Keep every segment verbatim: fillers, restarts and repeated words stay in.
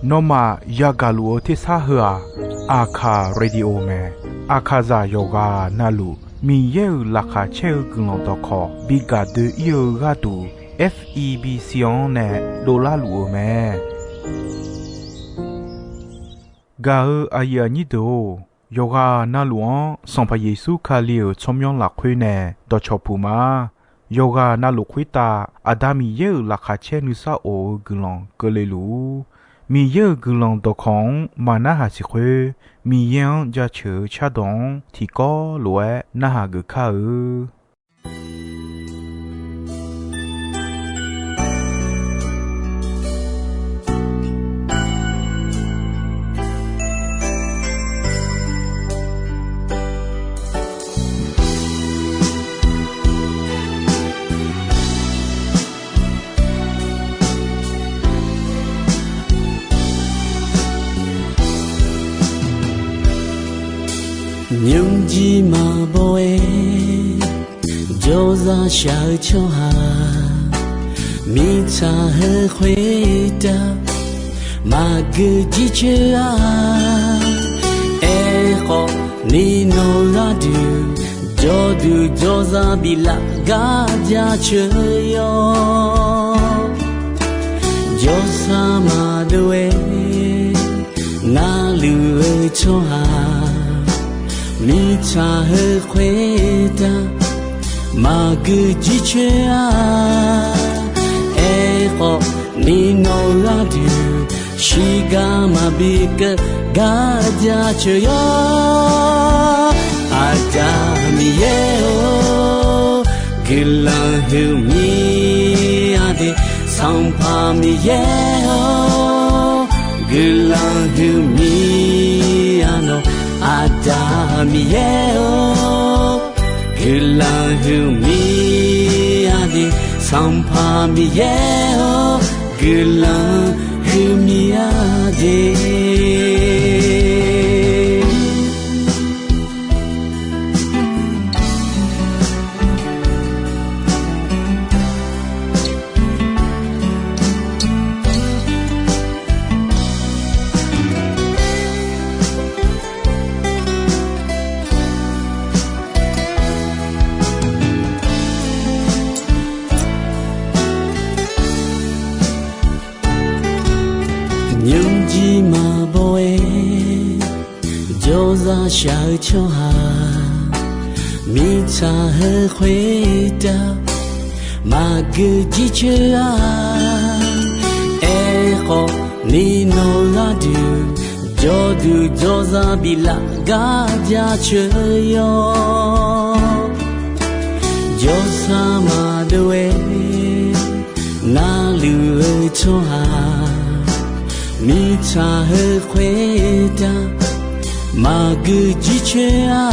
Nawmaf yagaq luf-eu tersar heu-aq, Aqkaq Radio mae. Aqkaqzaq yawqghaq navluf Miqyaer-euq laqkhaq caer-eu guiqlanq dawqkawq bi gaq doe-ir-eu gharduq, F E B C-anr nae dovlar luf-eu mae. Gaq-eu aqyuif aqnyir deuq-or, yawqghaq navluf-anr Sanqpaq Yeqsur Kali-euq tsawrmyanr lafkhoer nae dawqcawq puq ma. Yawqghaq navluf khoertav Aqda Miqyaer-euq laqkhaq caer nuisar of-eu guiqlanq keuvle luf-ur. Miqyaer-euq guiqlanq dawqkawq-anr maqnarhaq siq khoer, Miqyaer-anr jaceuq-eu cardawq-anr tiqkawv lof-aer narhaq geuf kar-eu. Nymrjir maqbaw-aer jawrzaq shaq-eu tsawrhaq, mirtsaq heu khoertav maqgeu jircoer-a. Aerkhawf, ni nawq gharduq jawrduq jawrzaq biflaf gar jaceuq yawr. Jawrsar maqdov-aer narluf-eu tsawrhaq, mirtsaq heu khoertav maqgeu jircoer-a. Aerkhawf, ni nawq gharduq shiqgar maqbi keuv gar jaceuq yawr. Aqda Miqyaer-or, guiqlanq huiqmya de. Sanqpaq Miqyaer-or, guiqlanq huiqmya nawq. Aqda Miqyaer-or, guiqlanq huiqmya de. Sanqpaq Miqyaer-or, guiqlanq huiqmya de. Nymrjir maqbaw-aer jawrzaq shaq-eu tsawrhaq, mirtsaq heu khoertav maqgeu jircoer-a. Aerkhawf, ni nawq gharduq jawrduq jawrzaq biflaf gar jaceuq yawr. Jawrsar maqdov-aer narluf-eu tsawrhaq, mirtsaq heu khoertav maqgeu jircoer-a.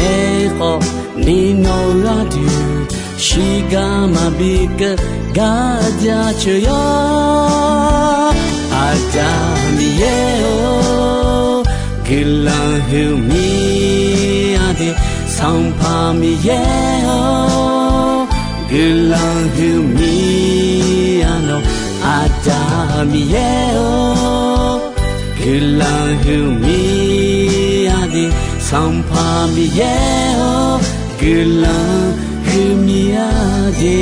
Aerkhawf, ni nawq gharduq shiqgar maqbi keuv gar jaceuq yawr. Aqda Miqyaer-or, guiqlanq huiqmya de. Sanqpaq Miqyaer-or, guiqlanq huiqmya nawq. Aqda Miqyaer-or, guiqlanq huiqmya de. Sanqpaq Miqyaer-or, guiqlanq huiqmya de.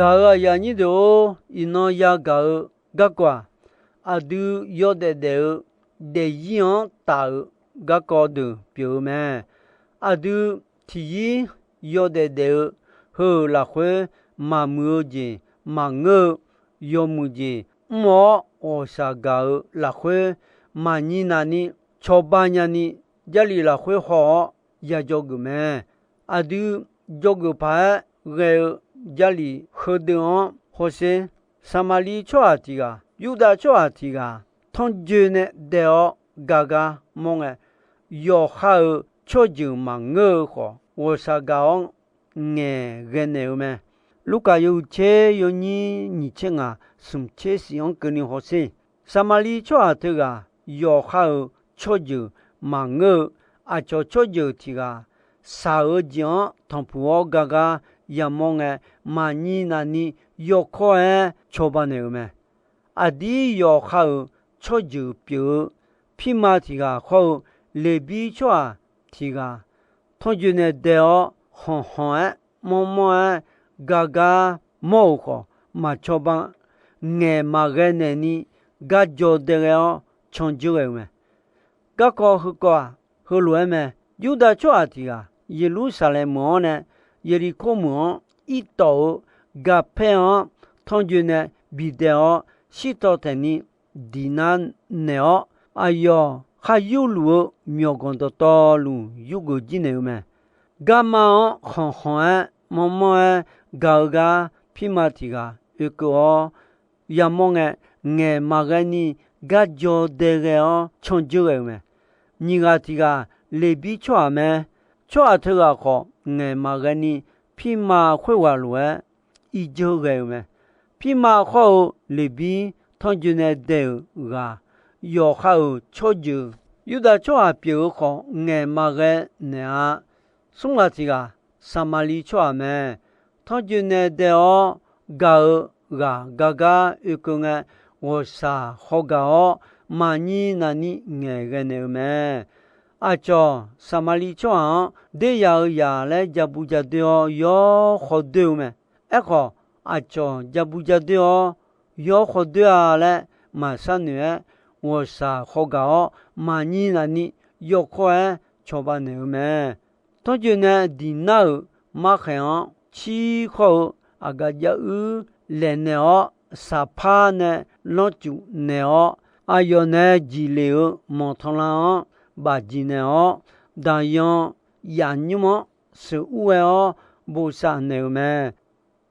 Gaq-euq aqyuif aqnyir deuq-or, iqnan yagaq-eu garkawv-aq, aqdui yawdaef daef-eu daefzir-anr taf-eu garkawv deuq pyeuf-eu mae. Aqdui tiqzir yawdaef daef-eu heu-euq lafkhoer, maqmuiq-eu jeq maqngeur-eu yawmuiq jeq mr-awr ghawqshaq gaq-eu lafkhoer, maqnyir navni cawba nyani Jarlif lafkhoer haw-awr yajawr geuf mae. Aqdui jawrgeuf paq-aer ghae-eu Jarlif heudeuq-anr hawsher. Saqmaqliv tsawrhaq tiq ghaq, Yurdav tsawrhaq tiq ghaq tanrjoe nae daef-awr gar gar mawr ngae, yawqha-euq tsawrjeuq maqngeur-eu khawf, ghawqshaq gaq-awr ngaeqghae naeq-eu mae. Lurkaf yawhuiq tser yawnyir nyiq tser ngaq smq tser shif-anr keuvni hawsher. Saqmaqliv tsawrhaq teughaq yawqha-euq tsawrjeuq maqngeur-eu, aqcawq tsawrjeuq tiq ghaq shaq-eu jeq-anr tanqpuq-awr gar gar yamawr ngae, maqnyir navni yawkawr-aer cawba naeq-eu mae. Aqdir yawqha-euq tsawrjeuq pyeuf-eu pirma tiq ghaq khawr-eu Leqbir tsawrhaq tiq ghaq, tanrjoe nae dae-awr khanqkhanq-aer manrmanr-aer gar gar mawr-euq khawf, maqcawba ngaeq maqghae naeqni gar jaw dae ghae-awr candzeur ghae-eu mae. Garkawv heukawv-aq, heulof-aer mae. Yurdav tsawrhaq tiq ghaq Yeqlursaqlaeq meuq-anr nae Yeqliqkor meuq-anr irtawf-eu garpaer-anr tanrjoe nae bidaeq-awr, shirtawv taeqni diq nar naeq-awr, aqyawf khar yurluf-eu myawqganq dawqtawvluf yurgeuf jir naeq-eu mae. Garma-anr khanqkhanq-aer manrmanr-aer gaq-eu gar pirma tiq ghaq oekeuv-awr yamawr ngae, ngaeq maqghae ni gar jaw dae ghae-awr candzeur ghae-eu mae. Nyiq ghaq tiq ghaq Leqbir tsawrhaq mae. Tsawrhaq teughaq khawf, ngaeq maqghae ni pirma khoerghaq lof-aer irdzeur ghae-eu mae. Pirma khawr-eu Leqbir tanrjoe nae dae-euq ghaq, yawqha-euq tsawrjeuq Yurdav tsawrhaq pyeuf-eu khawf, ngaeq maqghae naeq-a. Smr ghaq tiq ghaq Saqmaqliv tsawrhaq mae. Tanrjoe nae dae-awr gaq-eu ghaq gar gar oekeuv ngae, ghawqshaq khawgaq-awr maqnyir navni ngaeqghae naeq-eu mae. Aqcawq Saqmaqliv tsawrhaq-anr, Derya-eu yaq laer ja bu ja doer-awr yawr khawdoer-eu mae. Aerkhawf, aqcawq ja bu ja doer-awr yawr khawdoer-a laer maqshar noeq-aer, ghawqshaq khawgaq-awr maqnyir navni yawkawr-aer cawba naeq-eu mae. Tanrjoe nae diq nar-euq markhaeq-anr cir khawr-eu aqgaf jav uir laeqnaeq-awr, saqpar nae lanrcuf naeq-awr, aqyawf nae jiqlef-eu manqtanqlan-anr bafjiq naeq-awr, daqyan yaf nymr-anr sheuqur ghae-awr bosav naeq-eu mae.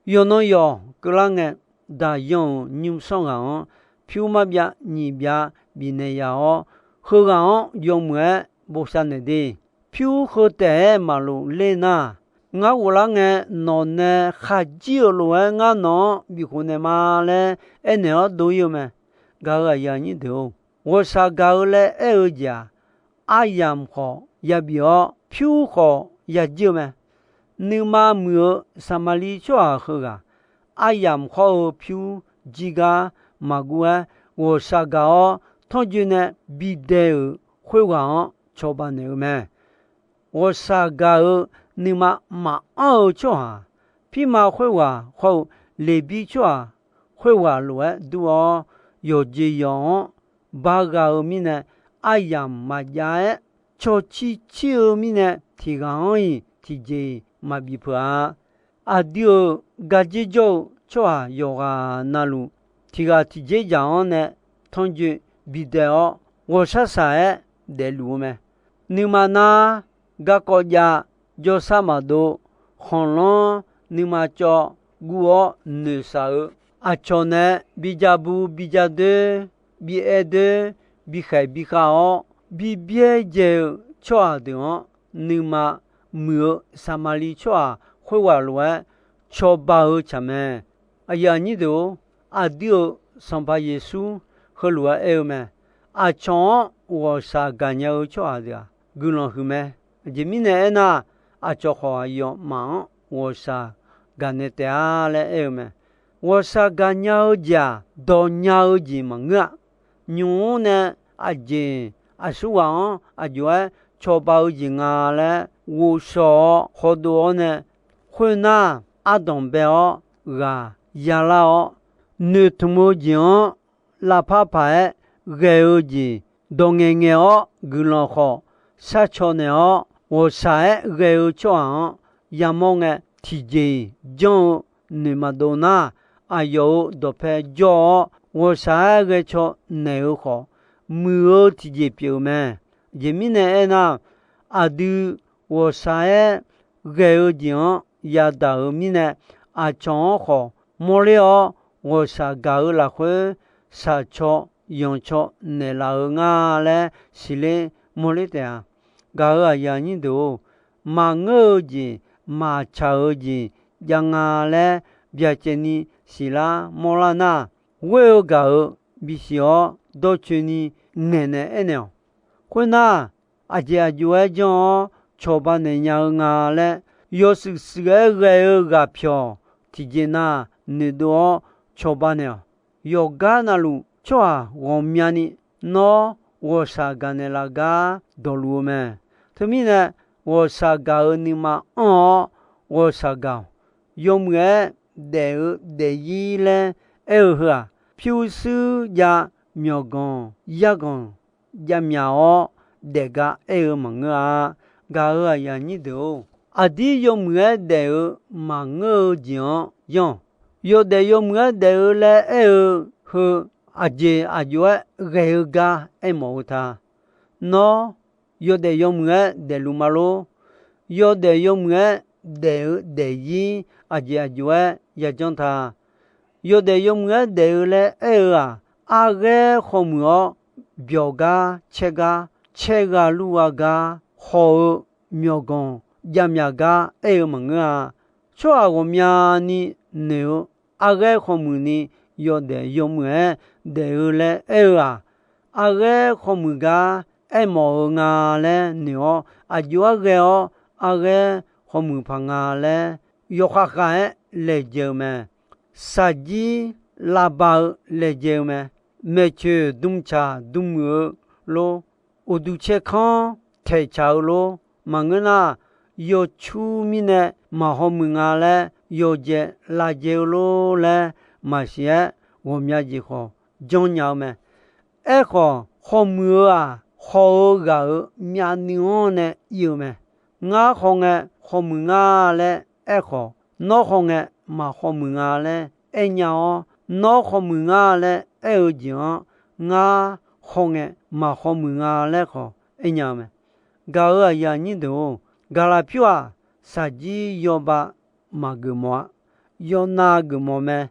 Yawqnan yawq keuvlar ngae, daqyan-euq nymrsanr ghaq-anr pyur marbyav nyiq byav bifnaeq yaf-awr, heughaq-anr yawmuiq-aer bosav naeq de. Pyur heu taef-aer maqlof ler nar, ngar ghoflar ngae nawq nae khaqjir-euq lof-aer ngar nawq-anr bifkhof naeq ma laer aernaeq-awr dov-ir-eu mae. Gaq-euq aqyuif aqnyir deuq-or, ghawqshaq gaq-eu laer aer-eu jeq-aq, aryamq khawf yabif-awr, pyur khawf yajir-eu mae. Nuima muiq-eu Saqmaqliv tsawrhaq heughaq, aryamq khawr-eu pyur jir gar maqguv-aer, ghawqshaq gaq-awr tanrjoe nae bidae-euq khoerghaq-anr cawba naeq-eu mae. Ghawqshaq gaq-eu nuima maqanr-eu tsawrhaq, pirma khoerghaq khawr-eu Leqbir tsawrhaq khoerghaq lof-aer dur-awr, yawqjeq yawq-anr bar gha-eu mirnae, aryamq maqjav-aer cawcir cir-eu mirnae, tiq ghaq-anr-iq tiqjeq-iq maqbif peuq-a. Aqdui-euq gardzer jawr-eu tsawrhaq yawqghaq navluf, tiq ghaq tiqjeq dzaq-anr nae tanrjoe bidae-awr, ghawqshaq shaq-aer daefluf-eu mae. Nuima nar, garkawv jav, jawrsar maqdov, khanqlanr nuima cawv guv-awr noeqshaq-eu, aqcawq nae bi ja bu bi ja doer, bi aer doer, bi khaeq bi khav-awr bi byaerdzae-eu tsawrhaq deuq-anr, nuima muiq-eu Saqmaqliv tsawrhaq khoerghaq lof-aer cawba-eu tsaq mae. Aqyuif aqnyir deuq-or, aqdui-euq Sanqpaq Yeqsur heulof-aer aer-eu mae. Aqcawq-anr ghawqshaq gaqnya-eu tsawrhaq deuq-aq, guiqlanq huiq mae. Aqjeq mirnae aernar, aqcawq khawf aqyawfmaf-anr ghawqshaq gaqnaeq taef-a laer aer-eu mae. Ghawqshaq gaqnya-eu jeq-aq, dawqnya-eu jeq maqngeur-a. Nymq-mr nae aqjeq aqsurghaq-anr aqjox-aer cawba-eu jeq nga laer ghovshaw-awr khawdov-awr nae, khoernar, ardanq bae-awr ghaq yalar-awr, noeqtmq-eu jeq-anr lavpar paq-aer ghae-eu jeq, dawq ngaeqngaeq-awr guiqlanq khawf sharcaw naeq-awr, ghawqshaq-aer ghae-eu tsawrhaq-anr yamawr ngae, tiqjeq-iq janr-eu noeq maqdov nar, aqyawf-euq dawqpae jawr-awr, ghawqshaq-aer ghae caw naeq-eu khawf, muiq-eu tiqjeq pyeuf-eu mae. Aqjeq mirnae aernar, aqdui ghawqshaq-aer ghae-eu jeq-anr yadaq-euq mirnae, aqcawq-anr khawf mawrler-awr, ghawqshaq gaq-eu lafkhoer shaqcaw yanqcaw naeqlaf-eu nga laer siqler mawrler taef-a. Gaq-euq aqyuif aqnyir deuq-or, maqngeur-eu jeq, maqtsaq-eu jeq jav nga laer byacaevni siqlar mawrlar nar, ghoer-eu gaq-euq bisiq-awr dawrcoeni ngaeqnaeq aernaeq-awq. Khoernar, aqjeq aqjox-aer janr-awr cawba naeq nya-eu nga laer, yawshuif shuif-aer ghae-eu ghaq pyawq tiqjeq na noeqdov-awr cawba naeq-awq. Yawqgar navluf tsawrhaq ghawqmyani nawr ghawqshaq gaqnaeq laf gar dawqluf-eu mae. Teumirnae, ghawqshaq gaq-euq nuima anr-awr ghawqshaq gaq-awq. Yawmuiq-aer daef-eu daefzir laer aer-eu heu-aq, pyurshuir jav myawqganq yarganq javmyaq-awr daefgar aer-eu maqngeur-a. Gaq-euq aqyuif aqnyir deuq-or, aqdir yawmuiq-aer daef-eu maqngeur-eu jeq-anr yanr-awq. Yawdaef yawmuiq-aer daef-eu laer aer-eu heu, aqjeq aqjox-aer ghae-eu gar aermawf-eu ta. Nawr yawdaef yawmuiq-aer daefluf ma lor. Yawdaef yawmuiq-aer daef-eu daefzir aqjeq aqjox-aer yajanr ta. Yawdaef yawmuiq-aer daef-eu laer aer-eu-aq, arghaer khawmuiq-awr byawq gar caer gar, caer gha lur gha gar haw-eu myawqganq javmyaq gar aer-eu maqngeur-a. Tsawrhaq ghawqmyani noeq-eu arghaer khawmuiq ni yawdaef yawmuiq-aer daef-eu laer aer-eu-aq, arghaer khawmuiq gar aermawf-eu nga laer noeq-awr, aqjox-aer ghae-awr arghaer khawmuiq paq nga laer yawkhav khav-aer laejae-eu mae. Shaqjir lavba-eu laejae-eu mae. Maeqcoeq dmtsaq dmmuiq-eu lor. Uqduq caerkanr taeqcaq-eu lor. Maqngeur nar, yawcur mirnae maqhaw muiq nga laer yawjae lavjae-eu lor laer maqsiq-aer ghawqmya jeq khawf janrnya-eu mae. Aerkhawf, khawmuiq-eu-aq, haw-eu ghaq-euq myavnuiv-anr nae ir-eu mae. Ngar hawngae haw muiq nga laer aerkhawf, nawr hawngae maqhaw muiq nga laer aernya-awr, nawr haw muiq nga laer aer-eu jeq-anr ngar hawngae maqhaw muiq nga laer khawf aernya-eu mae. Gaq-euq aqyuif aqnyir deuq-or, gaqlaq pyur-aq, shaqjir yawba maqgeuf mawf-a. Yawnav geuf mawf mae.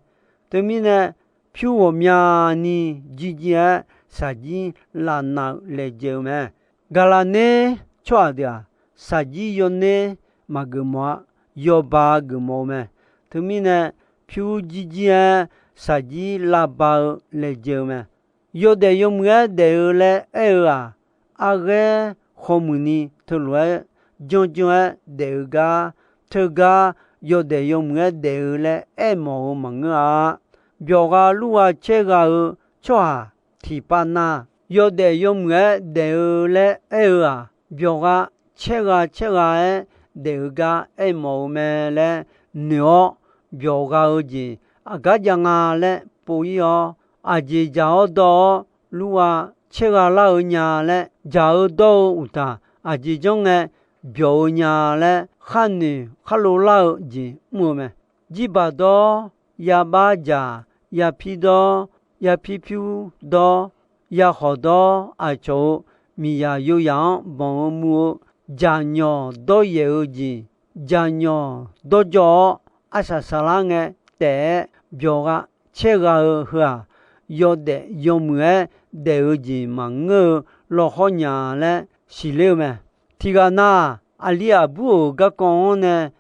Teumirnae, pyur ghawqmyani jirjir-aer shaqjir lavnav-eu laejae-eu mae. Gaqlaq ner tsawrhaq deuq-aq, shaqjir yawner maqgeuf mawf-a. Yawba geuf mawf-eu mae. Teumirnae, pyur jirjir-aer shaqjir lavba-eu laejae-eu mae. Yawdaef yawmuiq-aer daef-eu laer aer-eu-aq, arghaer khawmuiq ni teulof-aer janrjanr-aer daef-eu gar, teugar yawdaef yawmuiq-aer daef-eu laer aermawf-eu maqngeur-a. Byawqgha lurgha caergha-eu tsawrhaq tiqpav na, yawdaef yawmuiq-aer daef-eu laer aer-eu-aq, byawqgha caergha caergha-aer daef-eu gar aermawf-eu mae laer noeq-awr, byawqgha-eu jeq aqgar jav nga laer pov-ir-awr, aqjeq dzaq-awr dawr-awr lurgha caergha lar-eu nya laer dzaq-eu dawr-eu uqtaf, aqjeq janr ngae byawq-eu nya laer khar noeq khar lov lar-eu jeq mr-eu mae. Jirbaq dawr, yabax dzaq, yapir dawr, yapir pyur dawr, yakhawq dawr, aqcawq-euq miqzaq yoyaq-anr banq-eu muv-eu, jaqnyawq dawryaef-eu jeq, jaqnyawq dawrjawr-awr arsaq saqlar ngae taef-aer byawqgha caergha-eu heu-aq, yawdaef yawmuiq-aer daef-eu jeq maqngeur-eu lawqhawr nya laer siqler-eu mae. Tiqghaq na, aqli aqbur-euq garkawv-anr nae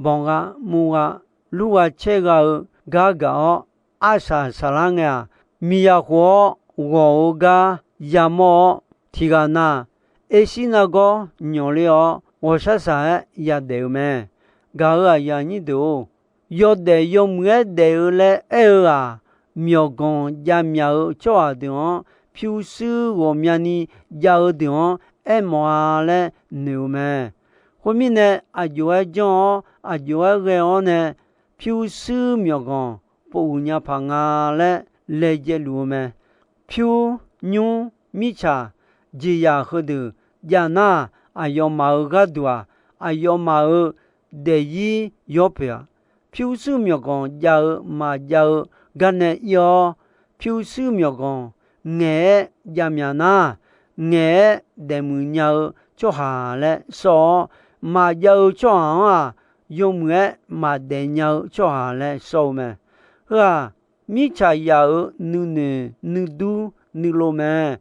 banqgha murgha lurgha caergha-eu gar gaq-awr arsaq saqlar ngae-aq, miqzaq khof-awr ghawq-eu gar yamawr-awr, tiqghaq na, ershir nargawr nyawqler-awr ghawqshaq shaq-aer yadaef-eu mae. Gaq-euq aqyuif aqnyir deuq-or, yawdaef yawmuiq-aer daef-eu laer aer-eu-aq, myawqganq javmyaq-eu tsawrhaq deuq-anr, pyurshuir ghawqmyani jav-eu deuq-anr aermawf-a laer noeq-eu mae. Khoermirnae, aqjox-aer janr-awr aqjox-aer ghae-awr nae pyurshuir myawqganq pofuq nya paq nga laer laejae luf-eu mae. Pyur, nymr, mirtsaq, jeqzaq heudeuq jav nar, aqyawfmaf-euq gharduq-aq, aqyawfmaf-euq daefzir yawpoeq-aq, pyurshuir myawqganq jav-eu maqjav-eu garnae ir-awr, pyurshuir myawqganq ngaeq-aer javmyaq nar, ngaeq-aer daefmuiq nya-eu tsawrhaq laer sawr-awr, maqjav-eu tsawrhaq-anr-aq, yawmuiq-aer maqdaef nya-eu tsawrhaq laer sawr-eu mae. Heu-aq, mirtsaq yaf-euq nuinoeq nuidur nuilov mae.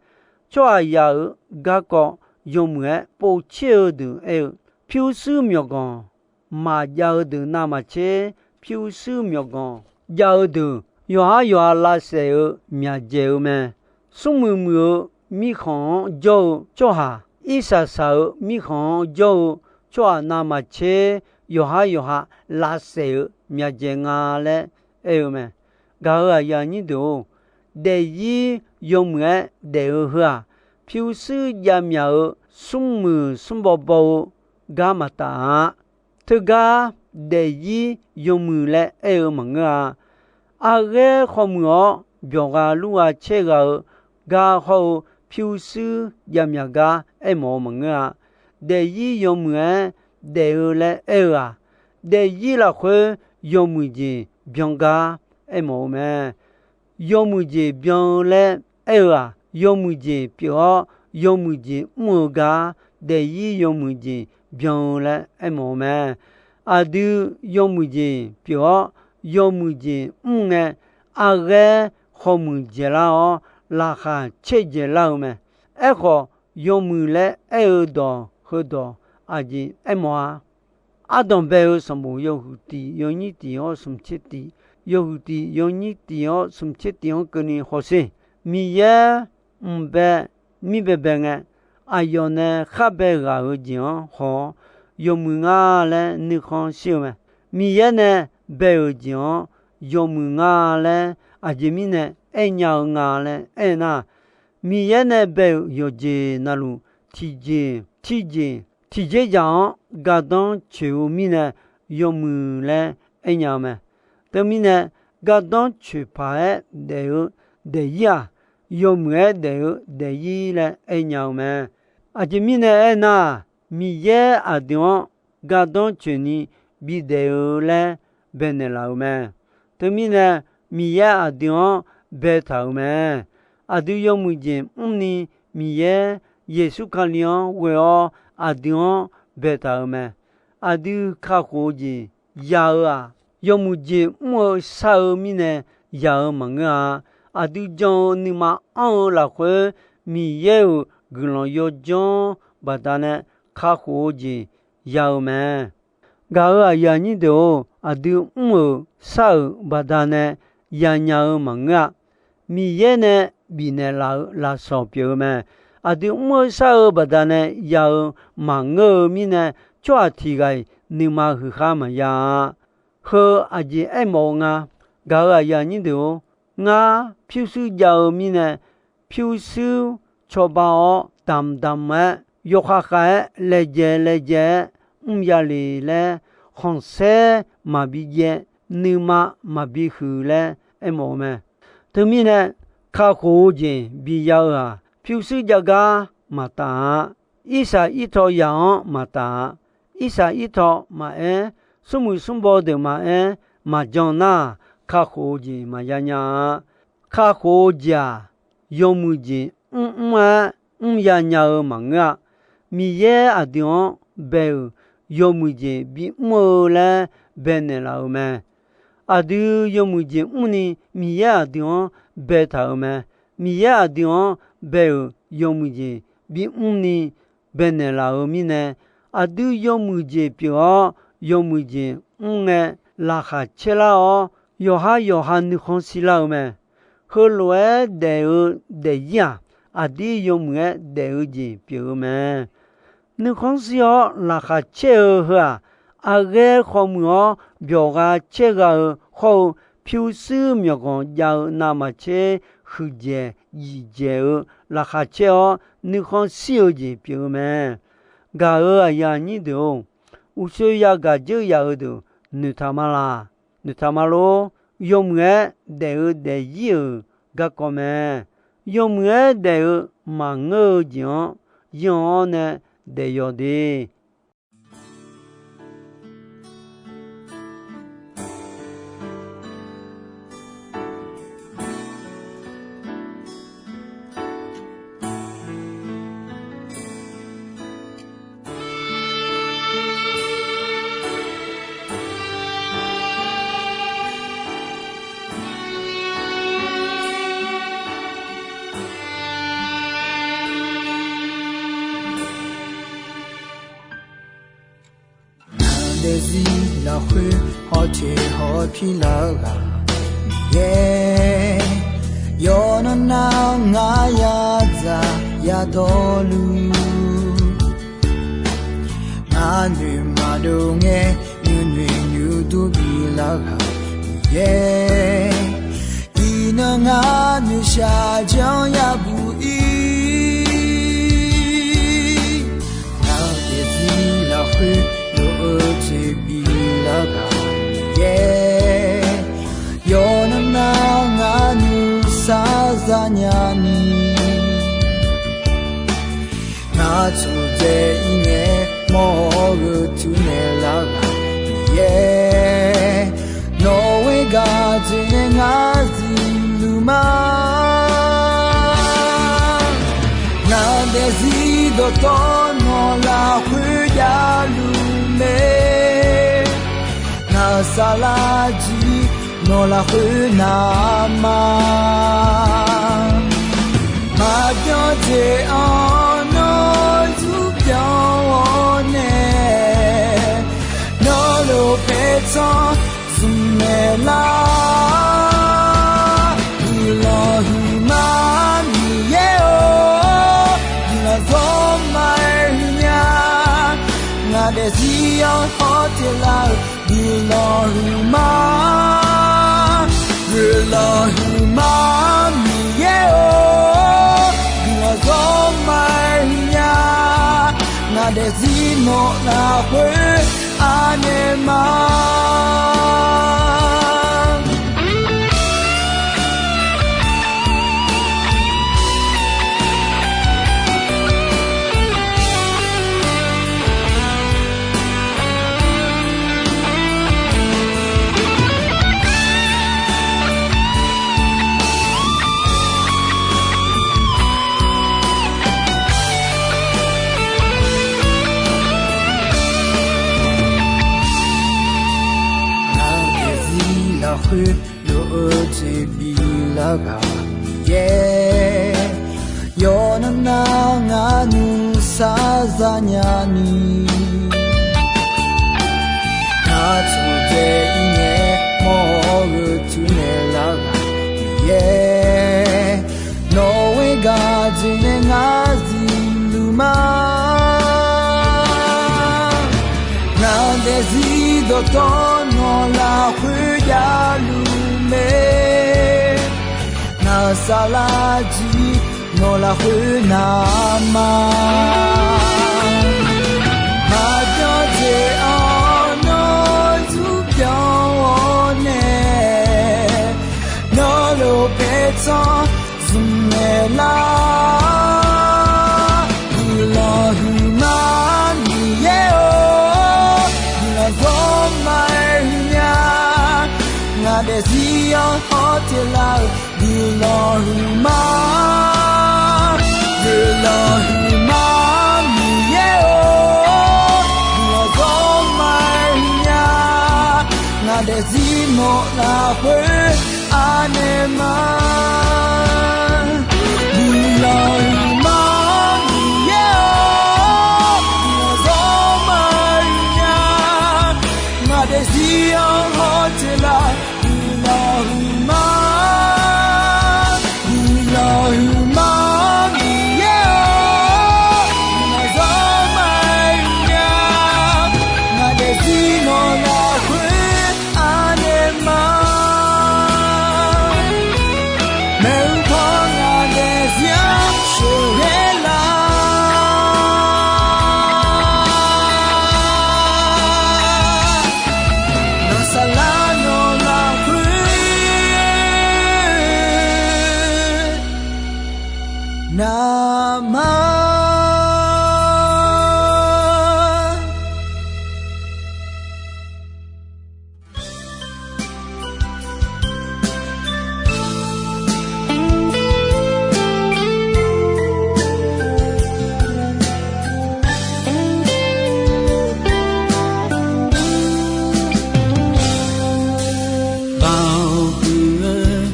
Tsawrhaqzaq-euq garkawv yawmuiq-aer povtser-eu deuq aer-eu, pyurshuir myawqganq maqjav-eu deuq navmaqtser pyurshuir myawqganq jav-eu deuq yawqhar yawqha lavsaef-eu myaqdzaeq-eu mae. Smrmuiq muiq-eu mirkhanq-anr jawr-eu tsawrhaq, irsaq saq-eu mirkhanq-anr jawr-eu tsawrhaq navmaqtser yawqhar yawqha lavsaef-eu myaqdzaeq nga laer aer-eu mae. Gaq-euq aqyuif aqnyir deuq-or, daefzir yawmuiq-aer daef-eu heu-aq, pyurshuir javmyaq-eu smrmuiq smrbaw baw-eu gar maqtaf-a. Teugar daefzir yawmuiq laer aer-eu maqngeur-a. Arghaer khawmuiq-awr byawqgha lurgha caergha-eu gar hawr-eu pyurshuir javmyaq gar aermawf-eu maqngeur-a. Daefzir yawmuiq-aer daef-eu laer aer-eu-aq, daefzir lafkhoer yawmuiq jeq byan gar aermawf-eu mae. Yawmuiq jeq byan-eu laer aer-eu-aq, yawmuiq jeq pyeuf-awr yawmuiq jeq mr-eu gar daefzir yawmuiq jeq byan-eu laer aermawf-eu mae. Aqdui yawmuiq jeq pyeuf-awr yawmuiq jeq mr ngae, arghaer khawmuiq dzaeqlar-awr laqkhaq caerdzaeq lar-eu mae. Aerkhawf, yawmuiq laer aer-eu dawq heudawq aqjeq aermawf-a. Ardanq bae-eu sanqbof yawhuiq tiq yawnyir tiq-awr smqtser tiq, yawhuiq tiq yawnyir tiq-awr smqtser tiq-anr keuvni hawsher. Miqyaer mq bae mir baebae ngae, aqyawf nae khar bae ghaq-eu jeq-anr haw-awr, yawmuiq nga laer nuikhanr shir-eu mae. Miqyaer nae bae-euq jeq-anr yawmuiq nga laer aqjeq mirnae aernya-eu nga laer aernar, Miqyaer nae bae-euq yawqjeq navluf tiqjeq tiqjeq tiqjeq dzaq-anr gardanr coeq-eu mirnae yawmuiq laer aernya-eu mae. Teumirnae, gardanr coeq paq-aer daef-eu daefzir-aq, yawmuiq-aer daef-eu daefzir laer aernya-eu mae. Aqjeq mirnae aernar, Miqyaer aqdui-anr gardanr coeqni bidaef-eu laer baenaeq laf-euq mae. Teumirnae, Miqyaer aqdui-anr baetaq-euq mae. Aqdui yawmuiq jeq mrni Miqyaer Yeqsur Kali-anr ghoe-awr aqdui-anr baetaq-euq mae. Aqdui kakhof-eu jeq ya-eu-aq, yawmuiq jeq mr-eu shar-eu mirnae ya-eu maqngeur-a. Aqdui jan-eu nuima anr-eu lafkhoer Miqyaer-euq guiqlanq yawdzanr baqdanae kakhof-eu jeq ya-eu mae. Gaq-euq aqyuif aqnyir deuq-or, aqdui mr-euq shar-euq baqdanae yanya-eu maqngeur-a. Miqyaer nae bifnaeq laf-euq lafsawq pyeuf-eu mae. Aqdui mr-eu shar-eu baqdanae ya-eu maqngeur-eu mirnae, tsawrhaq tiq ghaq-iq nuima huiqkhar maqya-a. Heu aqjeq aermawf-eu nga. Gaq-euq aqyuif aqnyir deuq-or, ngar pyurshuir jav-eu mirnae, pyurshuir cawba-awr damqdamq-aer, yawkhav khav-aer laejae laejae-aer mr ya le laer, khanqsaer maqbi jaev, nuima maqbi huiq laer aermawf-eu mae. Teumirnae, kakhof-eu jeq biya-eu-aq, pyurshuir jav gar maqtaf-a. Irsaq irtaw yaq-anr maqtaf-a. Irsaq irtaw maqaer, smrmuiq smrbaw deuq maqaer, maqjan nar-aq, kakhof-eu jeq maqya nya-a. Kakhof-eu jeq-aq, yawmuiq jeq mrmr-aer mrya nya-eu maqngeur-a. Miqyaer aqdui-anr bae-euq yawmuiq jeq bimr-eu laer baenaeq laf-euq mae. Aqdui yawmuiq jeq mrni Miqyaer aqdui-anr baetaq-euq mae. Miqyaer aqdui-anr bae-euq yawmuiq jeq bimr ni baenaeq laf-euq mirnae, aqdui yawmuiq jeq pyeuf-awr yawmuiq jeq mr ngae, laqkhaq caer lar-awr, yawqhar yawqha nuikhanr shir lar-eu mae. Heulof-aer daef-eu daefzir-aq, aqdir yawmuiq-aer daef-eu jeq pyeuf-eu mae. Nuikhanr shir-awr laqkhaq caer-eu heu-aq, arghaer khawmuiq-awr byawqgha caergha-eu hawr-eu pyurshuir myawqganq jav-eu navmaqtser huiqdzaeq jifdzaeq-eu laqkhaq caer-awr nuikhanr shir-eu jeq pyeuf-eu mae. Gaq-euq aqyuif aqnyir deuq-or, uqshoe yagaq dzeur yaf-eu deuq noeqtaq ma laq? Noeqtaq ma lor. Yawmuiq-aer daef-eu daefzir-euq garkawv mae. Yawmuiq-aer daef-eu maqngeur-eu jeq-anr yanr-awr nae daef yawq de. Daefzir lafkhoer hawteq hawpir lar-eu ghaq Miqyaer, yawqnan nar ngar yadzaq yadawrluf, ngar noeqma dov ngae nuinoeq nuidur bilar ghaq Miqyaer, iqnan ngar noeqshaq janr yabuq ir. Ngar daefzir lafkhoer lof-eu jeq bilar ghaq Miqyaer, yawqnan nar ngar nuisar zanya ni, ngar tsofdzae ir ngae mawr-eu tuinaeq lar ghaq Miqyaer, nawq-eu gaq jeq nae ngar zifluf ma. Ngar daefzir dawqtawv nawq lafkhoer javluf mae. Ngar saflar jir nawq lafkhoer navma, maqbyan jeq-anr nawr zmq byan-awr nae, nawr lof paertsanr zmq naeq lar. Guiqlanq huiqma Miqyaer-or, guiqlanq zawr ma-aer huiqnya. Ngaq daefzir-anr hawteq lar-eu guiqlanq huiqma, guiqlanq huiqma Miqyaer-or, guiqlanq zawr ma-aer huiqnya. Ngaq daefzir nawq lafkhoer anaeq ma. Ngaq daefzir lafkhoer lof-eu jeq bilar ghaq Miqyaer, yawqnan nar ngar nuisar zanya ni, ngar tsofdzae ir ngae mawr-eu tuinaeq lar ghaq Miqyaer, nawq-eu gaq jeq nae ngar zifluf ma. Ngaq daefzir dawqtawv nawq lafkhoer javluf mae. Ngar saflar jir nawq lafkhoer navma, maqbyan jeq-anr nawr zmq byan-awr nae, nawr lof paertsanr zmq naeq lar. Guiqlanq huiqma Miqyaer-or, guiqlanq zawr ma-aer huiqnya. Ngaq daefzir-anr hawteq lar-eu guiqlanq huiqma, guiqlanq huiqma Miqyaer-or, guiqlanq zawr ma-aer huiqnya. Ngaq daefzir nawq lafkhoer anaeq ma. Guiqlanq huiqma Miqyaer-or, guiqlanq zawr ma-aer huiqnya. Ngaq daefzir-anr hawteq lar guiqlanq huiqma, guiqlanq huiqma Miqyaer-or, guiqlanq zawr ma-aer huiqnya. Ngaq daefzir nawq lafkhoer anaeq ma. Maeqhu paw ngaq daefzir-anr sheuqghae lar. Ngar saflar nawq lafkhoer navma. Baoq huiq-eu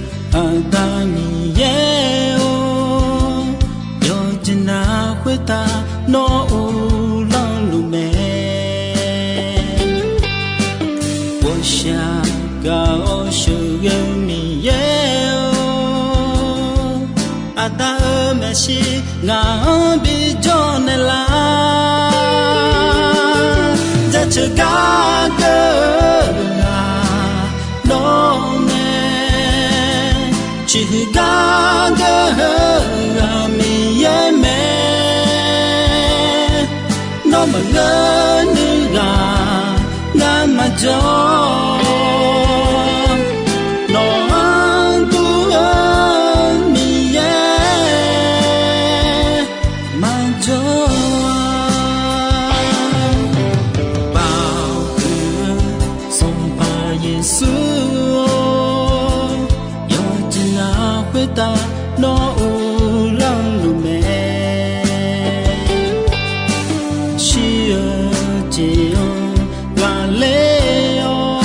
Aqda Miqyaer-or, yawqjeq navluf khoertav nawr uvlanr luf mae. Shaq gaq-awr sheuqghae-eu Miqyaer-or, Aqda-euq maeqshi ngaq-anr bijawr naeqlar. Jaceuq gar geur-eu ghaq nawr mae, ciqhuiq gar geur-eu ghaq Miqyaer mae. Nawr maqngeur nuiv ghaq ngar maqjawr, nawq-anr dur-eu Miqyaer maqjawr-a. Baoq huiq-eu Sanqpaq Yeqsur-or, yawqjeq navluf khoertav nawr uvlanr luf mae. Shir-eu jeq-anr ghaqler-awr,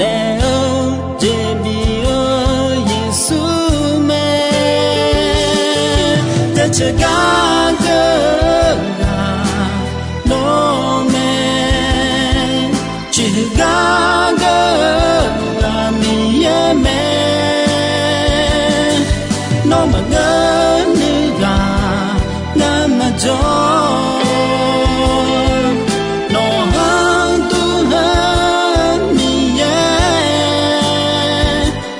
daef-eu jeq bif-eu Yeqsur mae. Jaceuq gar geur-eu ghaq nawr mae, ciqhuiq gar geur-eu ghaq Miqyaer mae. Nawr maqngeur nuiv ghaq ngar maqjawr, nawq-anr dur-eu Miqyaer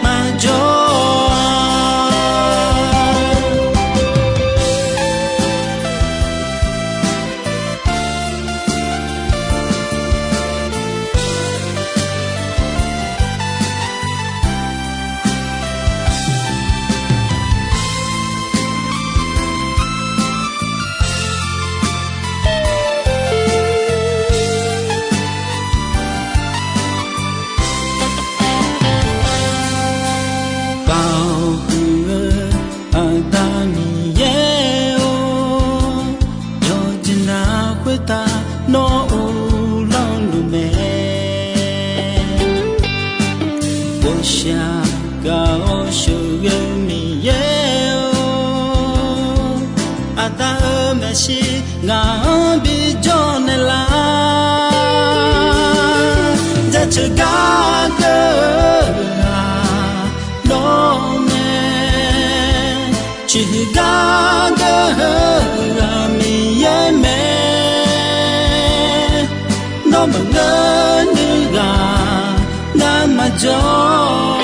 maqjawr-a. Baoq huiq-eu Aqda Miqyaer-or, yawqjeq navluf khoertav nawr uvlanr luf mae. Ghawqshaq gaq-awr sheuqghae-eu Miqyaer-or, Aqda-euq maeqshi ngaq-anr bijawr naeqlar. Jaceuq gar geur-eu ghaq nawr mae, ciqhuiq gar geur-eu ghaq Miqyaer mae. Nawr maqngeur nuiv ghaq ngar maqjawr,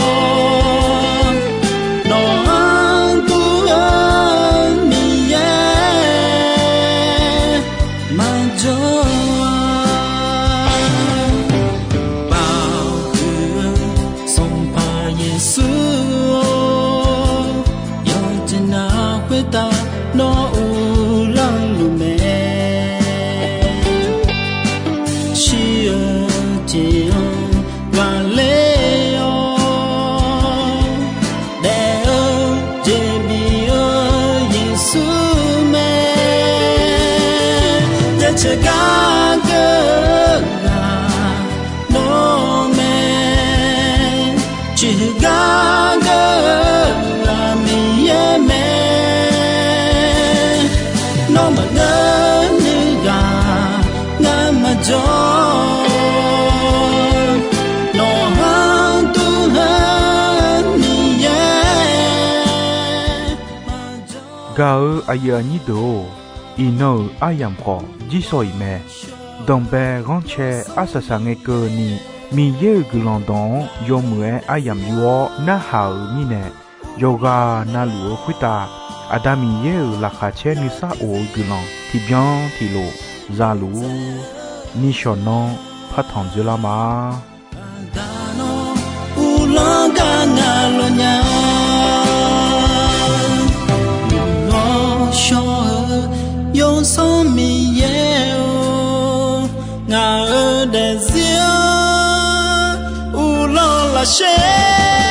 nawq-anr dur-eu Miqyaer maqjawr-a. Baoq huiq-eu Sanqpaq Yeqsur-or, yawqjeq navluf khoertav nawr uvlanr luf mae. Shir-eu jeq-anr ghaqler-awr, daef-eu jeq bif-eu Yeqsur mae. Jaceuq gar geur-eu ghaq nawr mae, ciqhuiq gar geur-eu ghaq Miqyaer mae. Nawr maqngeur nuiv ghaq ngar maqjawr, nawq-anr dur-eu Miqyaer maqjawr. Gaq-eu aqyuif aqnyir deuq-or, iqnan-euq aryamq khawf jirshaw-iq mae. Danqbae ghanrcae arsaq saq ngae keuvni, Miqyaer-euq guiqlanq dawq-anr yawmuiq-aer aryamq yur-awr narhaq-euq mirnae, yawqghaq navluf-eu khoertav Aqda Miqyaer-euq laqkhaq caer nuisar of-eu guiqlanq tiqbyan tiqlof za luf-ur. Nishawq nanr partanq dzoerlar ma. Aqda nawr uvlanr gar ngaq lawq nya. Luf-awr shawr-eu Yawsanr Miqyaer-or, ngaq-euq daefzir-anr uvlanr lafsher.